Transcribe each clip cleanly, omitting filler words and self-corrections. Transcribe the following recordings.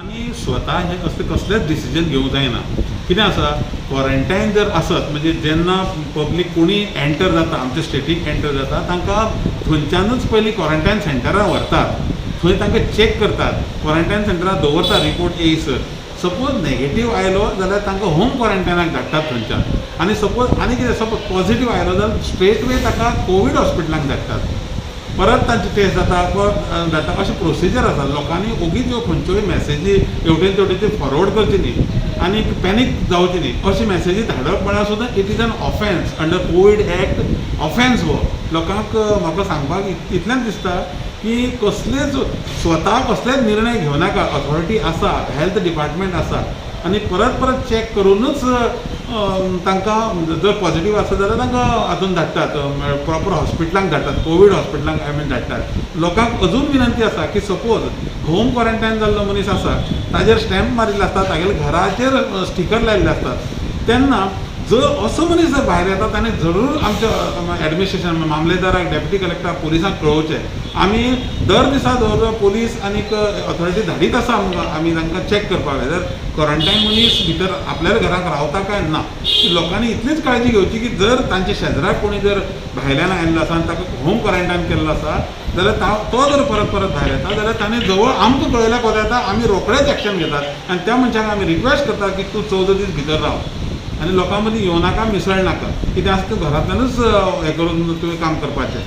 आनी स्वता हे असले कसलेच डिसिजन घेवंक जायना. कितें आसा, क्वॉरंटायन जर आसत म्हणजे जेन्ना पब्लीक कोणी एंटर जाता, आमच्या स्टेटीक एंटर जाता, तांकां थंयच्यानूच पयलीं क्वॉरंटायन सेंटरान व्हरतात, थंय तांकां चॅक करतात, क्वॉरंटायन सेंटरान दवरतात रिपोर्ट येयसर. सपोज नेगेटीव आयलो जाल्यार तांकां होम क्वॉरंटायनाक धाडटात थंयच्यान. आनी सपोज आनी कितें, सपोज पॉझिटीव आयलो जाल्यार स्ट्रेट वे ताका कोवीड हॉस्पिटलांक धाडटात, परत तांची टेस्ट जाता, परत धाडटा. अशें प्रोसिजर आसा. लोकांनी ओगीच ह्यो खंयच्योय मॅसेजी हेवटेन तेवटेन ती फॉरवर्ड करची न्ही आनी पॅनीक जावची न्ही. अशी मॅसेजी धाडप म्हळ्यार सुद्दां it is an offence under COVID act, offence हो. लोकांक म्हाका सांगपाक इतलेंच दिसता की कसलेच स्वता कसलेच निर्णय घेवं नाका. ऑथॉरिटी आसा, हेल्थ डिपार्टमेंट आसा आनी परत परत चॅक करूनच तांकां जर पॉझिटीव आसा जाल्यार तांकां हातून धाडटात, प्रॉपर हॉस्पिटलांक धाडटात, कोवीड हॉस्पिटलांक I mean धाडटात. लोकांक अजून विनंती आसा की सपोज होम क्वॉरंटायन जाल्लो मनीस आसा, ताजेर स्टॅम्प मारिल्लो आसता, तागेल्या घराचेर स्टिकर लायिल्ले आसतात, तेन्ना जर असो मनीस जर भायर येता ताणें जरूर आमच्या एडमिनिस्ट्रेशन, मामलेदाराक, डेप्युटी कलेक्टराक, पोलिसांक कळोवचें. आमी दर दिसा जवळ जवळ पोलीस आनीक ऑथॉरिटी धाडीत आसा आमकां, आमी तांकां चॅक करपाक जाय जर क्वॉरंटायन मनीस भितर आपल्या घराक रावता काय ना. लोकांनी इतलीच काळजी घेवची की जर तांच्या शेजराक कोणी जर भायल्यान आयिल्लो आसा आनी ताका होम क्वॉरंटायन केल्लो आसा जाल्यार तो जर परत परत भायर येता जाल्यार ताणें जवळ आमकां कळयल्यार कोता येता, आमी रोखडेच एक्शन घेतात आनी त्या मनशाक आमी रिक्वेस्ट करतात की तूं 14 दीस भितर राव आनी लोकां मदीं येवं नाका, मिसळ नाका, कितें आसा तें घरांतल्यानूच हें करून तुवें काम करपाचें.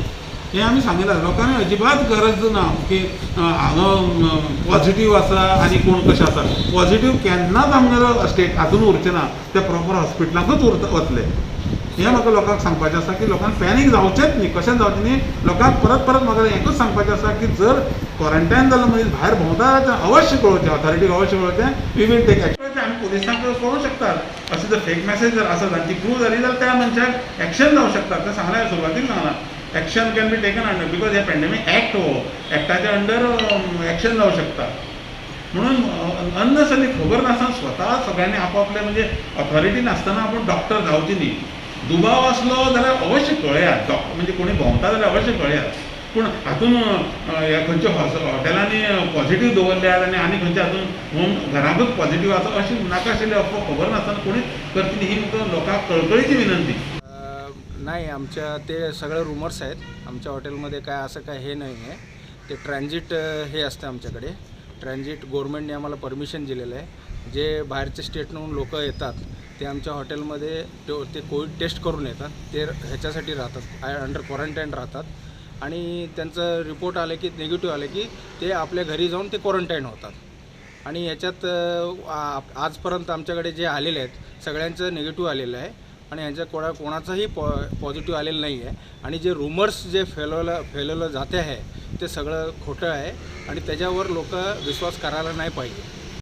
हें आमी सांगिल्लें. लोकांनी अजिबात गरज ना की हांगा पॉझिटीव आसा आनी कोण कशें आसा. पॉझिटीव केन्नाच आमगेलो स्टेट हातून उरचें ना, ते प्रॉपर हॉस्पिटलांकूच वतले. हें म्हाका लोकांक सांगपाचें आसा की लोकांक पॅनीक जावचेंच न्ही, कशेंच जावचें न्ही. लोकांक परत परत म्हाका एकूच सांगपाचें आसा की जर क्वॉरंटायन जाल्लो मनीस भायर भोंवता जाल्यार अवश्य कळोवचें, ऑथॉरिटीक अवश्य कळोवचें. We will take action. आमी पोलिसांक कळोवंक शकतात. अशें जर फेक मॅसेज जर आसत आनी ती प्रूव जाली जाल्यार त्या मनशाक एक्शन जावंक शकता. तें सांगलें, सुरवातीक सांगलां, action can be taken under, because hey pandemic act हो, एक्टाच्या अंडर एक्शन जावंक शकता. म्हणून अननेसरी खबर नासतना स्वता सगळ्यांनी आपापले म्हणजे ऑथॉरिटी नासतना आपूण डॉक्टर जावची न्ही. दुबाव आसलो जाल्यार अवश्य कळयात, म्हणजे कोणी भोंवता जाल्यार अवश्य कळयात. पूण हातून ह्या खंयच्या हॉटेलांनी पॉझिटीव दवरल्यात आनी आनी खंयच्या हातून होम घरांकूच पॉझिटीव आसा अशी नाका आशिल्ली अफवा खबर नासतना कोणीच करची न्ही, ही म्हाका लोकांक कळकळीची विनंती. नाही, आमच्या ते सगळे रुमर्स आहेत. आमच्या हॉटेलमध्ये काय असं काय हे नाही आहे. ते ट्रान्झिट हे असतं आमच्याकडे. ट्रान्झिट गव्हर्मेंटने आम्हाला परमिशन दिलेलं आहे. जे बाहेरचे स्टेटहून लोक येतात ते आमच्या हॉटेलमध्ये ते कोविड टेस्ट करून येतात, ते ह्याच्यासाठी राहतात, अंडर क्वारंटाईन राहतात आणि त्यांचं रिपोर्ट आले की निगेटिव्ह आले की ते आपल्या घरी जाऊन ते क्वारंटाईन होतात. आणि ह्याच्यात आजपर्यंत आमच्याकडे जे आलेले आहेत सगळ्यांचं निगेटिव्ह आलेलं आहे आणि ह्यांच्या कोणाचंही पॉझिटिव्ह आलेलं नाही आहे. आणि जे रुमर्स जे फैलवलं जाते आहे ते सगळं खोटं आहे आणि त्याच्यावर लोकं विश्वास करायला नाही पाहिजे.